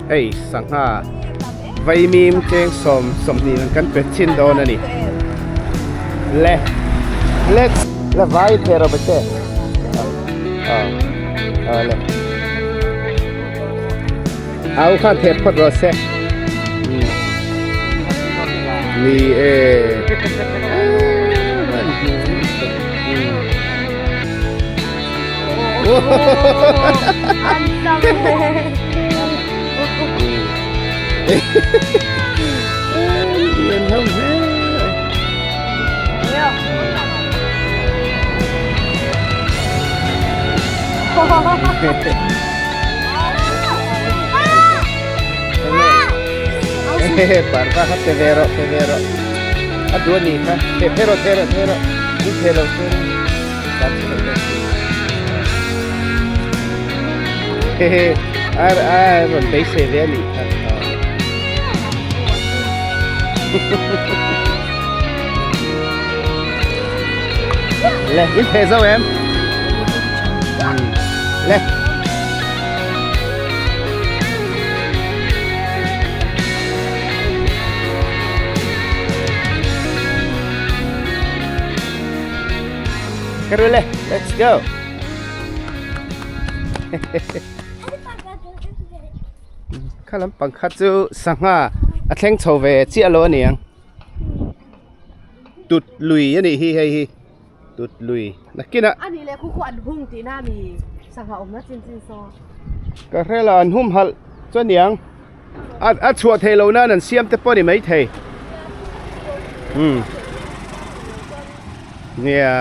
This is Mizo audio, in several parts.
Hei sangha vaimim cheng sawm sawmhnih ang kan pe chhin dawn a ni. Le let's la vai thei rawh che. Ah ah le. Au khan theh phawt rawh se. Ni e. An tam Lian ho hle. Parva kha pe ve rawh pe ve rawh a duh a nih kha the the rawh the rawh the rawh in the lo the hehe a a rawn beisei ve a nih kha le in the zo em le Karule, let's go. Kha lampang kha chu sangha a thleng chho ve chiah lo a ni ang. Tut lui a nih hi hei hi tut lui nakinah. A nih leh khu khu an hung tihna a mi sangha awmna chin chin saw. Ka hrela an hum halh chu a niang. A a chhuah theih loh nan an siam te pawh a ni maithei. Umm nia.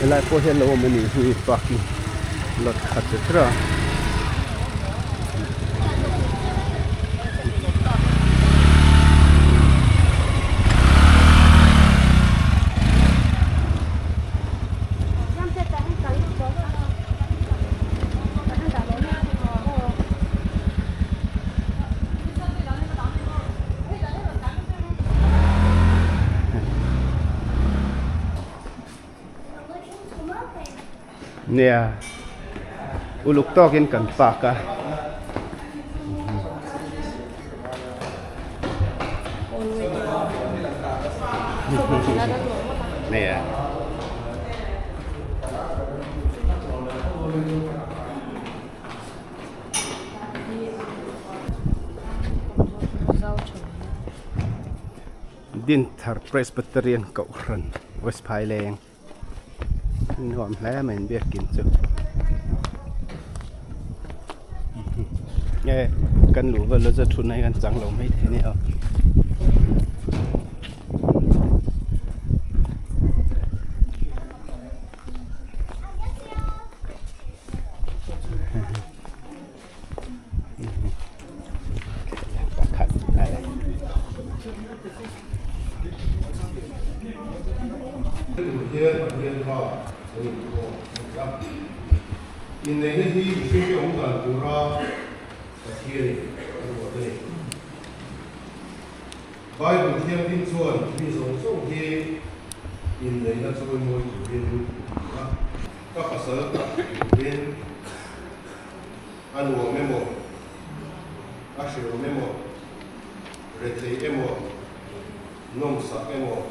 Helai pawh hian lo awm a nih hi parking lot khat et cetera. Nia uluk tawkin kan park a. Nia. Dinthar Presbyterian Kohhran West Phaileng nuam hle mai an biakin chu nge kan luh vel chu thutna hi kan chang lo mai thei a ni a. Pakhat hian Pathian hmaah an inkhawm a ni a. Inneihna hi mihringte awm dan tura Pathianin a ruat a ni. Bible Thianghlim chuan mi zawng zawng hi inneihna chawimawi turin a ti a. Ka pasal tak turin a nuam emaw, a hreawm emaw, rethei emaw, nawmsak emaw,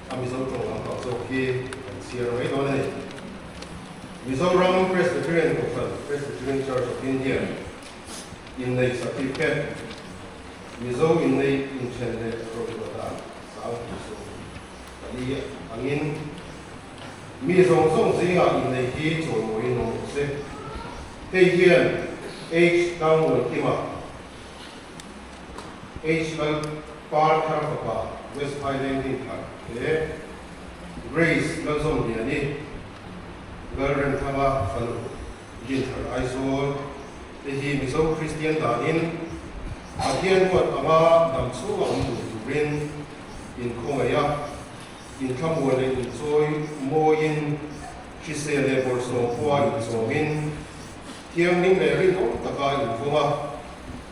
A Mizo tawng lampang zawk hi kan chhiar mai dawn a ni. Mizoram Presbyterian Kohhran, Presbyterian Church of India, inneih certificate, Mizo inneih inthen leh rawihruah dan 2014 angin mi zawng zawng zingah inneih hi chawimawiin awm rawh se. Hei hian H. Tlangmuankima, H. Lal Par Thar fapa West Highland Dinthar leh Grace Lalzawmliani, Lalremthanga fanu Dinthar Aizawl te hi Mizo Kristian danin Pathian ruat anga dam chhunga awm dun turin inkhawngaih a, inthlamuan leh inchawi mawiin, hrisel leh bawrhsawm khua inchawmin, thianghlim leh rinawm taka invawng a,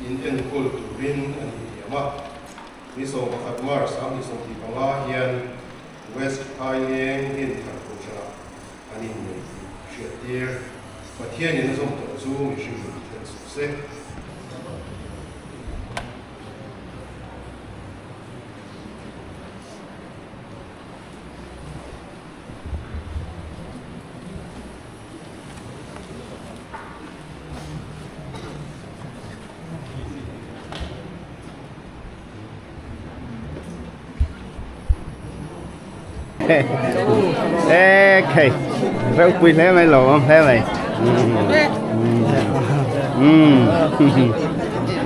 in enkawl turin a intiam a. Ni 11 March 2025 hian West Phaileng Dinthar Kohhranah an innei tih hriattir. Pathianin a zawm tawh chu mihring in then suh se. Okay, ropui hle mai lo awm hle mai.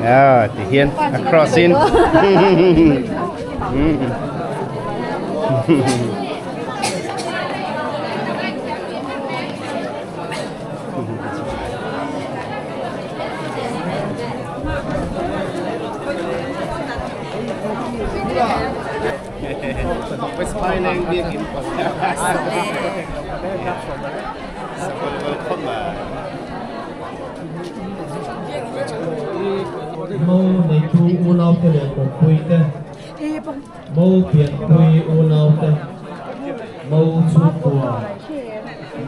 Ah, ti hian a cross in. West Phaileng biakinn Mo neitu unaute leh kawmpuite, mo pianpui unaute, mo chhungkua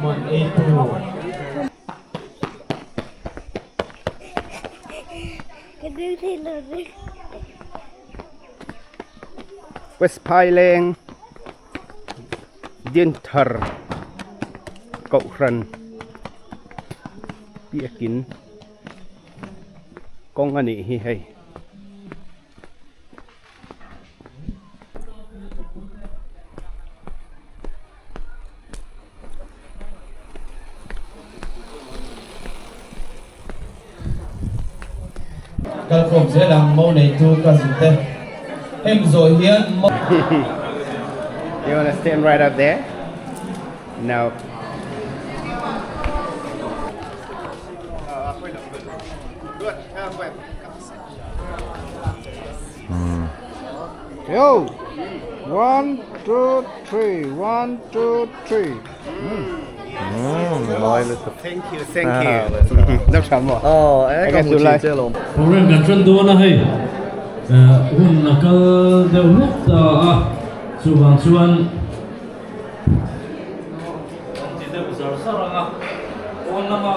man eitu. West Phaileng Dinthar Kohhran biakin kawng a nih hi hei. Kalkhawm zel ang mo neitu cousin te hem zawh hian mo. You wanna stand right up there? No. Yo! One, two, three. One, two, three. Thank you, thank you. Dam tha maw? Aw, e ka hmu thin che lawm. Program kan tan dawn a hei hun a kal deuh hlek ta a, chuvang chuan kan ti deuh zar zar ang a, pawn lama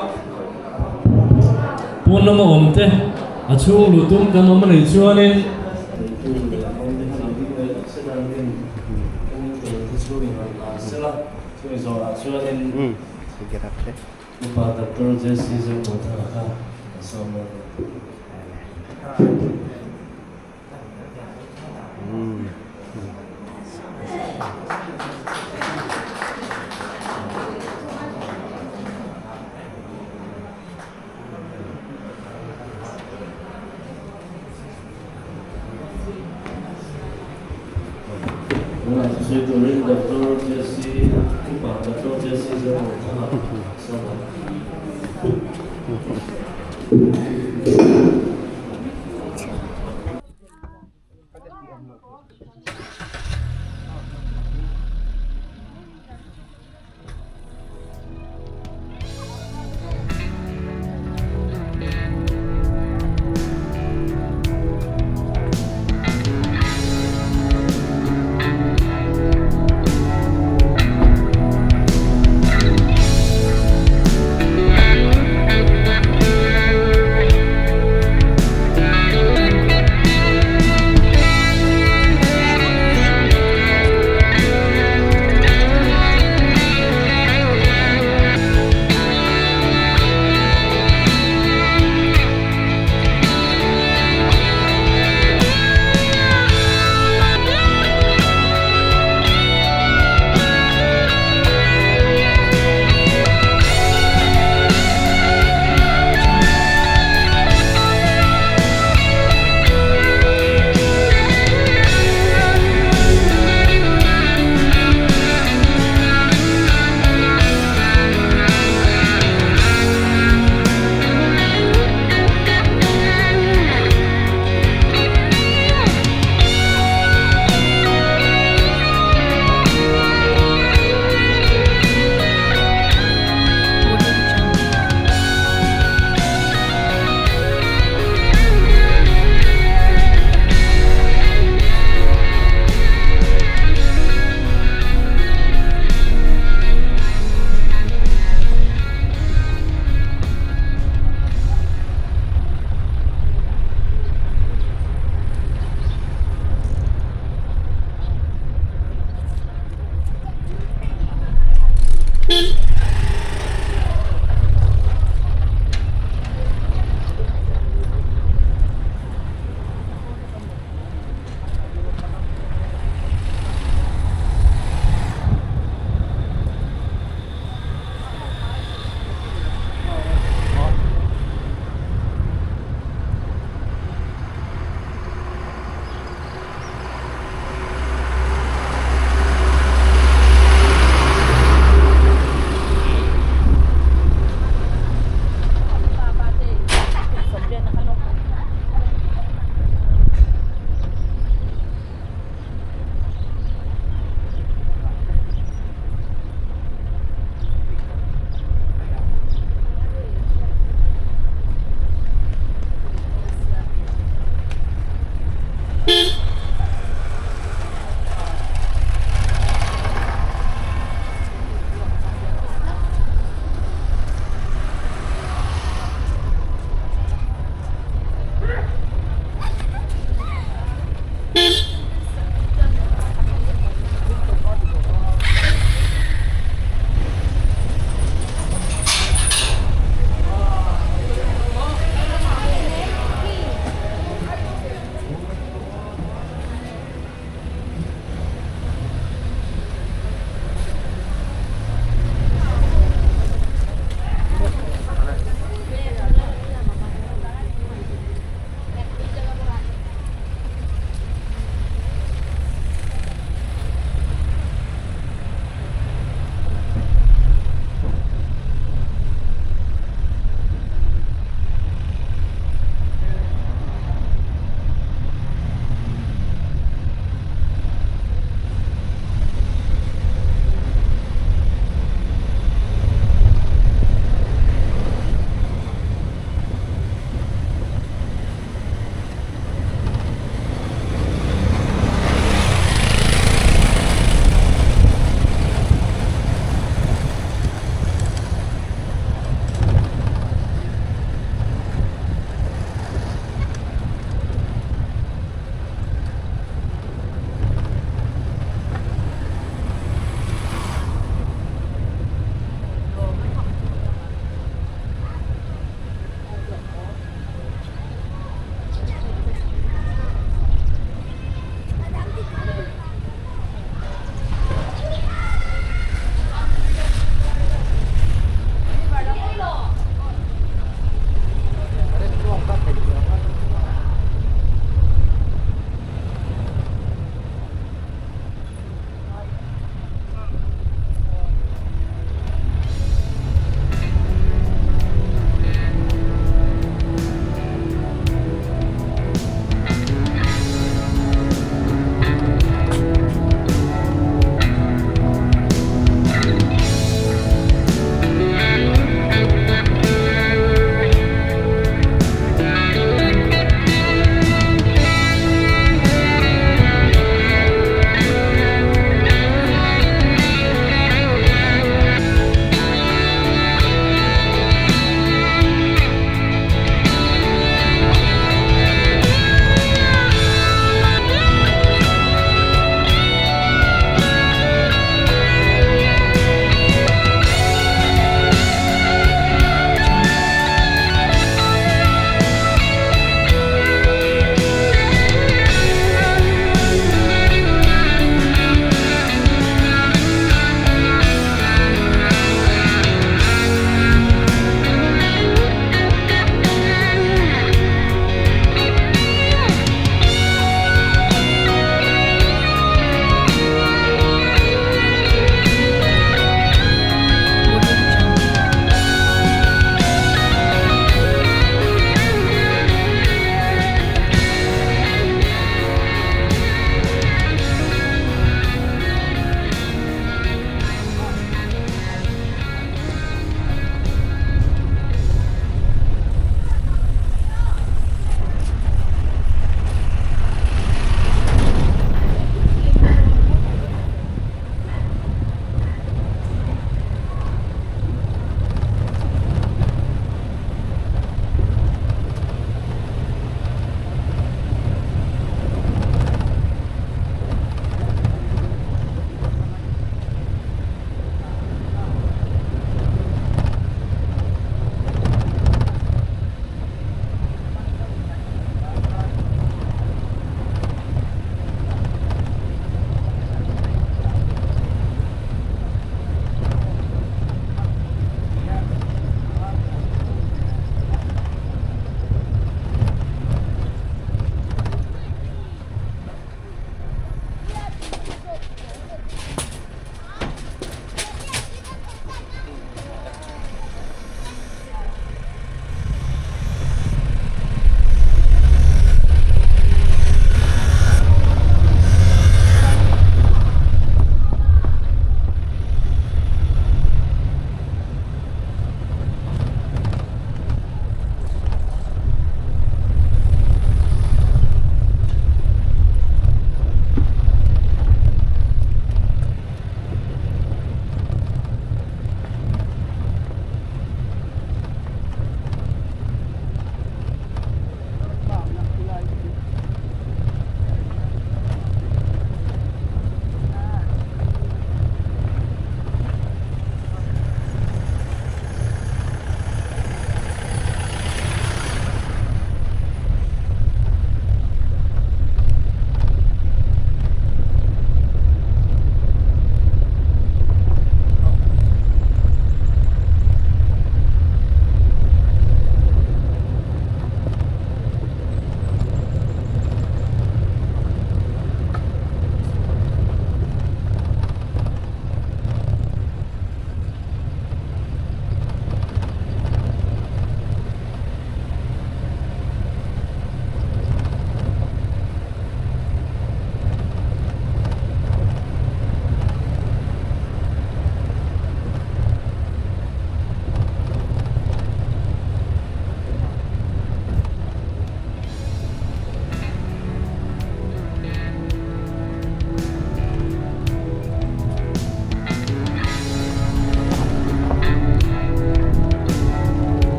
pawn lama awm te. A chhung luh tum kan awm a nih chuanin. Upa Doctor JC Zomuanthanga kha an sawm dawn a ni. Tunah thusawi turin Doctor Jesse, Upa Doctor Jesse Zomuanthanga a sawm ang.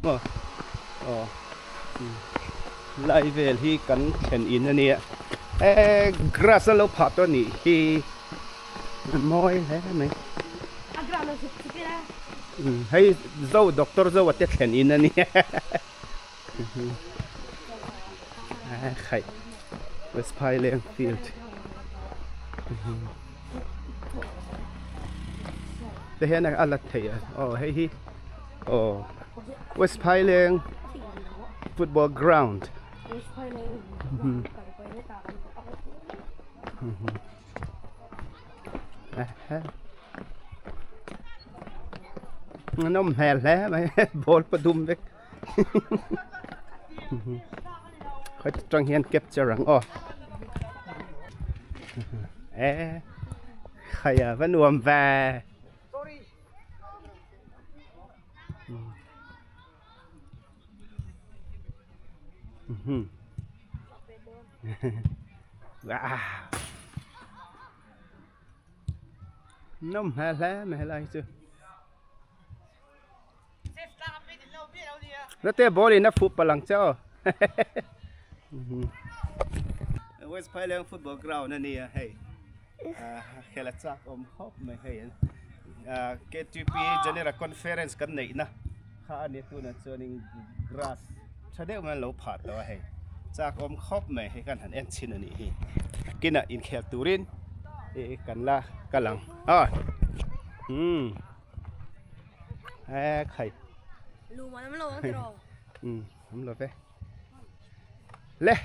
maw aw lai vel hi kan thlen in a nia eh grass a lo phah tawh a nih hi mawi hle mai hei zo doctor zo a te thlen in a nia khai West Phaileng field te hian a la theih a aw hei hi aw West Phaileng football ground a nawm hmel hle mai ball pathum vek. Khawih tang hian capture ang aw e khaia va nuam ve wow nawm hmel hle mai helai hi chu. Nate ball in a fuh palh ang che aw. West Phaileng football ground a nia hei. Khel a chak awm khawp mai hei an. KTP General Conference kan neih na kha a nia tunah chuanin grass tha deuh mai an lo phah tawh a hei. Chak awm khawp mai hei kan han en chhin a nih hi. Kinah inkhel turin kan la kal ang. E khai um lo ve le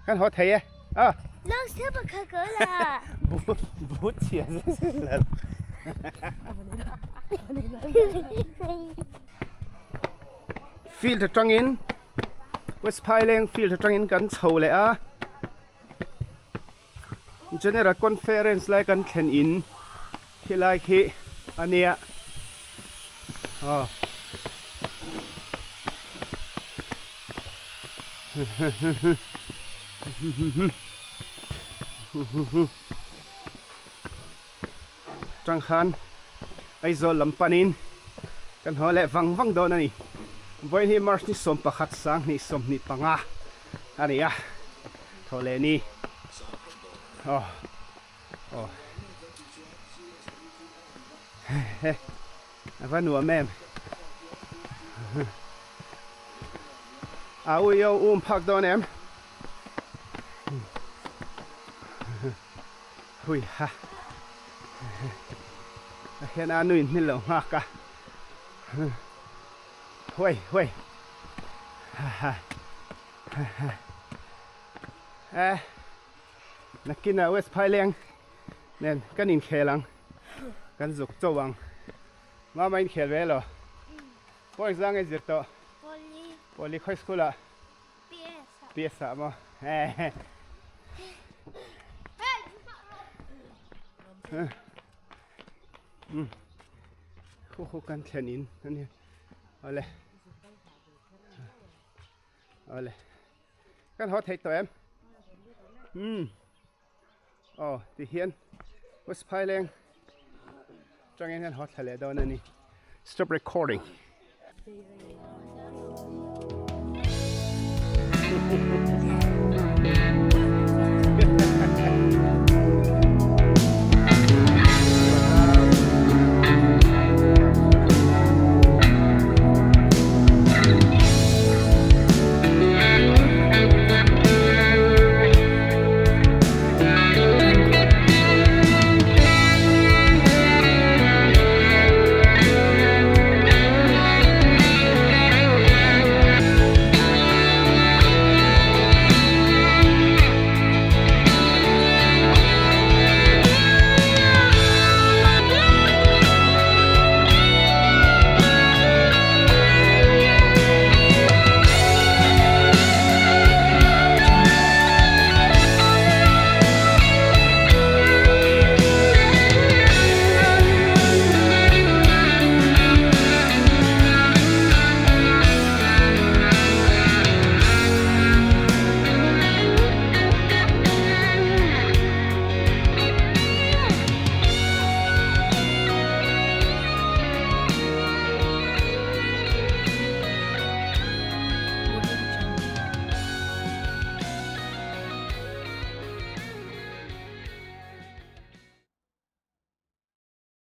kan haw thei e a bu bu chhia la field atangin West Phaileng field atangin kan chho leh a General Conference lai kan thlen in khilai khi a nia aw tang khan Aizawl lam panin kan haw leh vang vang dawn a ni vawiin hi March ni 11 sanghnih 25 a ni a thaw leh ni aw aw he a va nuam em a ui yo um phak dawn em hui ha a hian a nuin hmel lo nghak a huai huai ha ha Eh, nakinah West Phaileng nen kan inkhel ang, kan zuk chauh ang. Mama inkhel ve lo. Pawi zang i zir tawh. Pawli. Pawli khawi school ah? PS ah. PS ah maw? Eh. Khu khu kan thlen in ani. Awle. Awle. Kan haw thei tawh em? Umm. Aw, ti hian West Phaileng tangin hian haw thla leh dawn a ni. Stop recording.